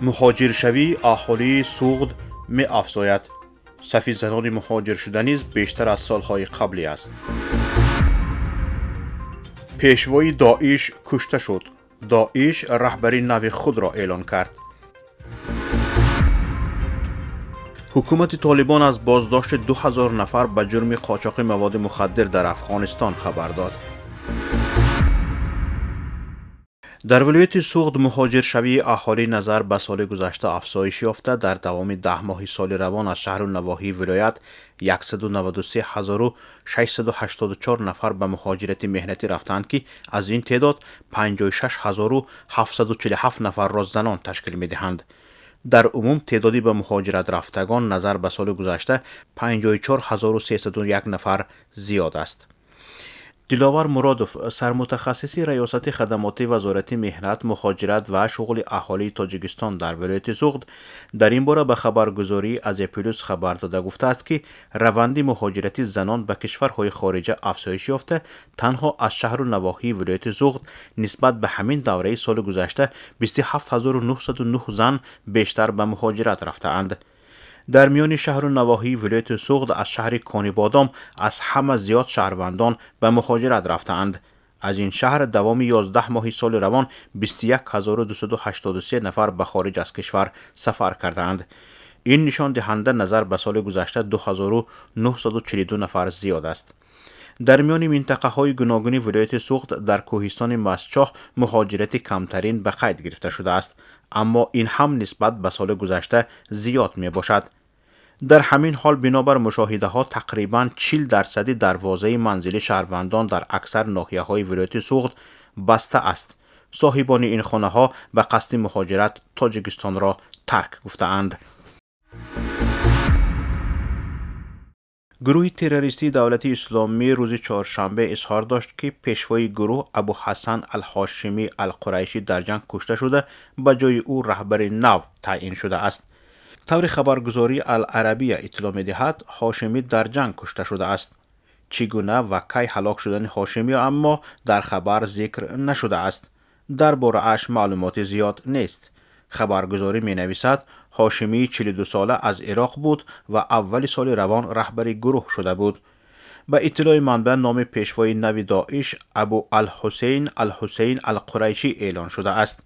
Муҳоҷиршавии аҳолии Суғд меафзояд. Сафи занони муҳоҷиршуда низ бештар аз солҳои қаблӣ аст. Пешвои Доиш кушта шуд. Доиш раҳбари нави худро эълон кард. Ҳукумати Толибон аз боздошти 2000 нафар ба ҷурми қочоқи маводи мухаддир дар Афғонистон хабар дод. Дар вилояти Суғд муҳоҷиршавии аҳолӣ назар ба соли гузашта афзоиш ёфта, дар давоми 10 моҳи соли равон аз шаҳру навоҳии вилоят 193 684 нафар ба муҳоҷирати меҳнатӣ рафтаанд, ки аз ин теъдод 56 747 нафарро занон ташкил медиҳанд. Дар умум теъдоди ба муҳоҷират рафтагон назар ба соли гузашта 54 301 нафар зиёд аст. Диловар Муродов, сармутахассиси Раёсати хадамоти Вазорати меҳнат, муҳоҷират ва шуғли аҳолии Тоҷикистон дар вилояти Суғд, дар ин бора ба хабаргузории Азия-Плюс хабар дода гуфтааст, ки раванди муҳоҷирати занон ба кишварҳои хориҷа афзоиш ёфта, танҳо аз шаҳру навоҳии вилояти Суғд нисбат ба ҳамин давраи соли гузашта 27 909 зан бештар ба муҳоҷират рафтаанд. Дар миёни шаҳру навоҳии вилояти Суғд аз шаҳри Конибодом аз ҳама зиёд шаҳрвандон ба муҳоҷират рафтаанд. Аз ин шаҳр давоми 11 моҳи соли равон 21 283 нафар ба хориҷ аз кишвар сафар кардаанд. Ин нишондиҳанда назар ба соли гузашта 2942 нафар зиёд аст. Дар миёни минтақаҳои гуногуни вилояти Суғд дар кӯҳистони Мастчоҳ муҳоҷирати камтарин ба қайд гирифта шудааст, аммо ин ҳам нисбат ба соли гузашта зиёд мебошад. Дар ҳамин ҳол, бинобар мушоҳидаҳо, тақрибан 40 дарсади дарвозаи манзили шаҳрвандон дар аксар ноҳияҳои вилояти Суғд баста аст. Соҳибони ин хонаҳо ба қасди муҳоҷират Тоҷикистонро тарк гуфтаанд. Гурӯҳи террористии Давлати Исломӣ рӯзи чоршанбе изҳор дошт, ки пешвои гурӯҳ Абу Ҳасан Алҳошимӣ Алқурайшӣ дар ҷанг кушта шуда, ба ҷои ӯ раҳбари нав таъин шудааст. Таври хабаргузории Ал-Арабия иттилоъ медиҳад, Ҳошимӣ дар ҷанг кушта шудааст. Чӣ гуна ва кай ҳалок шудани Ҳошимӣ аммо дар хабар зикр нашудааст. Дар борааш маълумоти зиёд нест. Хабаргузорӣ менависад, Ҳошимии 42сола аз Ироқ буд ва аввали соли равон раҳбари гурӯҳ шуда буд. Ба иттилои манбаъ, номи пешвои нави Доиш Абу Алҳусейн Алҳусейн Алқурайшӣ эълон шудааст.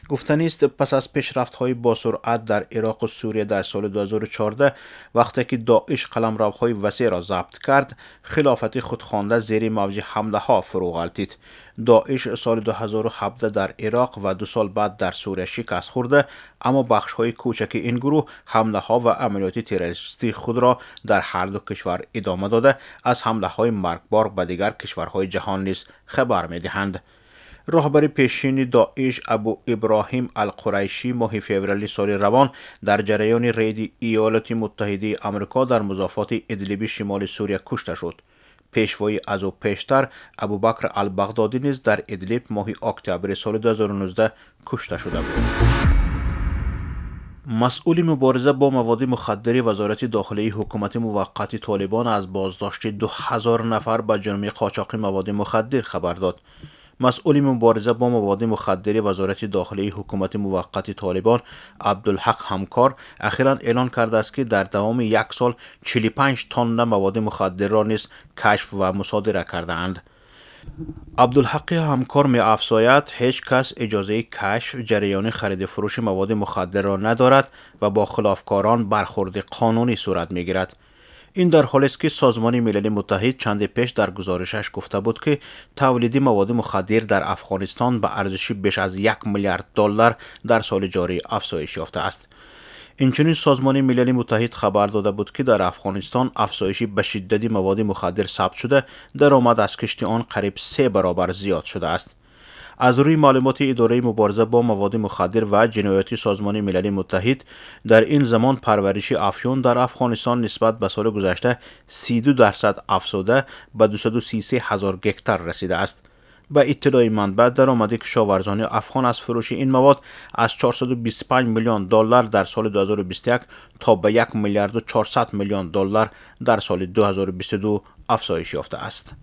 Гуфтанист, пас аз пешрафтҳои босуръат дар Ироқу Сурия дар соли 2014, вақте ки Доиш қаламравҳои васеъро забт кард, хилофати худхонда зери мавҷи ҳамлаҳо фурӯ ғалтид. Доиш соли 2017 дар Ироқ ва 2 сол баъд дар Сурия шикаст хӯрда, аммо бахшҳои кӯчаки ин гурӯҳ ҳамлаҳо ва амалиёти террористии худро дар ҳар ду кишвар идома дода, аз ҳамлаҳои маргбор ба дигар кишварҳои ҷаҳон низ хабар медиҳанд. Роҳбари пешини Доиш Абу Иброҳим Алқурайшӣ моҳи феврали соли равон дар ҷараёни рейди Иёлоти Муттаҳидаи Амрико дар музофоти Идлиби шимоли Сурия кушта шуд. Пешвои аз ӯ пештар Абубакр Албағдодӣ низ дар Идлиб моҳи октябри соли 2019 кушта шуда буд. Масъули мубориза бо маводи мухаддири Вазорати дохилии ҳукумати муваққати Толибон аз боздошти 2000 нафар ба ҷурми қочоқи маводи мухаддир хабар дод. Масъули мубориза бо маводи мухаддири Вазорати дохилии ҳукумати муваққати Толибон Абдулҳақ Ҳамкор ахиран эълон кардааст, ки дар давоми як сол 45 тонна маводи мухаддирро низ кашф ва мусодира кардаанд. Абдулҳаққи Ҳамкор меафзояд, ҳеҷ кас иҷозаи кашф, ҷараёни хариду фурӯши маводи мухаддирро надорад ва бо хилофкорон бархурди қонунӣ сурат мегирад. Ин дар ҳолест, ки Созмони Милали Муттаҳид чанде пеш дар гузоришаш гуфта буд, ки тавлиди маводи мухаддир дар Афғонистон ба арзиши беш аз 1 миллиард доллар дар соли ҷорӣ афзоиш ёфтааст. Инчунин Созмони Милали Муттаҳид хабар дода буд, ки дар Афғонистон афзоиши ба шиддати маводи мухаддир сабт шуда, даромад аз кишти он қариб се баробар зиёд шудааст. Аз рӯи маълумоти Идораи мубориза бо маводи мухаддир ва ҷинояти Созмони Милали Муттаҳид, дар ин замон парвариши афюн дар Афғонистон нисбат ба соли гузашта 32% афзуда, ба 233 ҳазор гектар расидааст. Ба иттилои манбаъ, даромади кишоварзони афғон аз фурӯши ин мавод аз 425 миллион доллар дар соли 2021 то ба 1 миллиарду 400 миллион доллар дар соли 2022 афзоиш ёфтааст.